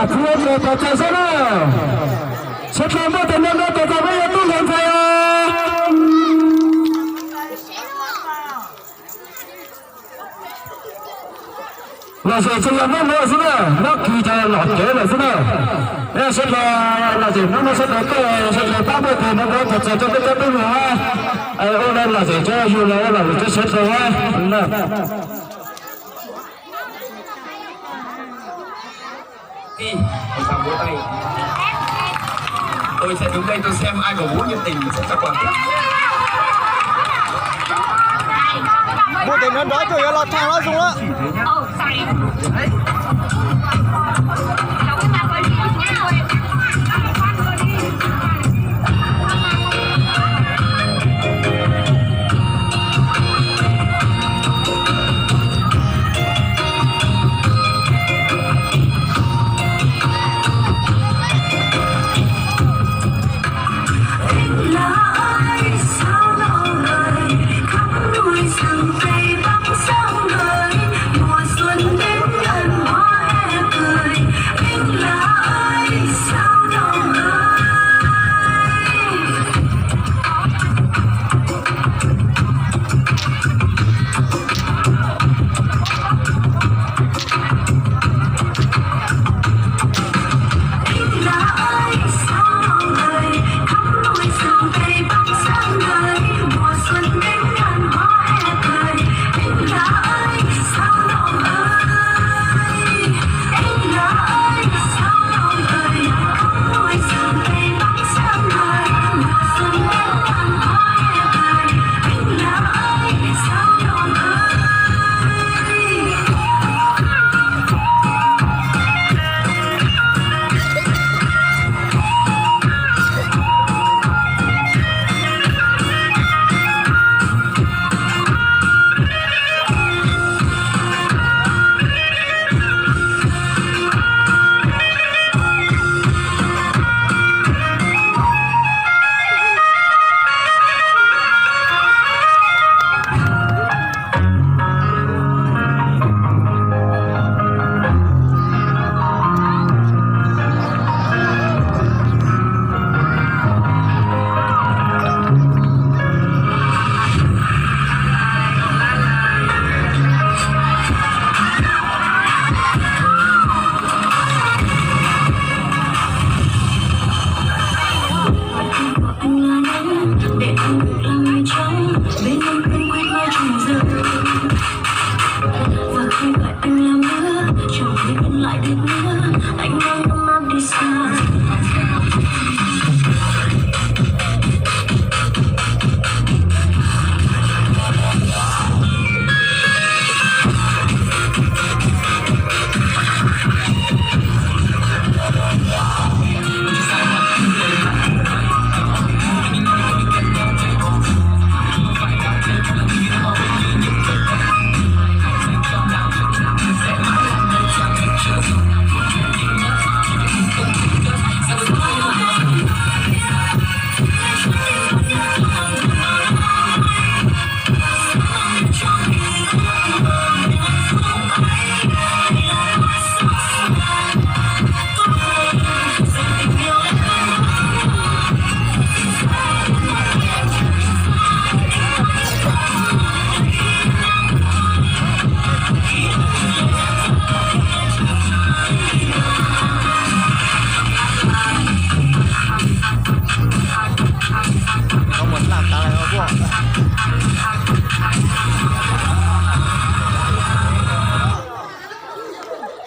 Txhua tus tos txais saib na, sawv daws muaj tes nrog nrog tos txais peb yuav tub hluas ntxhais os. Lom zem tsis yog Hmoob Muas xwb na, Hmoob Kis cov lom zem lawm xwb na. Sawv daws lom zem Hmoob Muas sawv daws tuaj, sawv daws pab muaj tes nrog nrog tos txais rau peb cov tub hluas, ua lom zem rau yus los ua lom zem rau sawv daws na. Ui, sao đúng đây tôi xem ai có vú nhiệt tình sẽ chắc là. Muaj tes nrog nrog tuaj yuav los thaj los zoo lawm. Anh là nắng để anh được làm mây trắng bên em quên quên mãi chẳng dừng. Và khi gọi anh là mưa, chẳng thể ngăn lại được nữa. Anh mang ấm áp đi xa.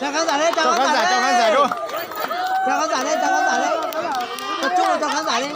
Chào khán giả đi, chào khán giả đi. Chào khán giả đi, chào khán giả đi. Tập trung vào chào khán giả đi.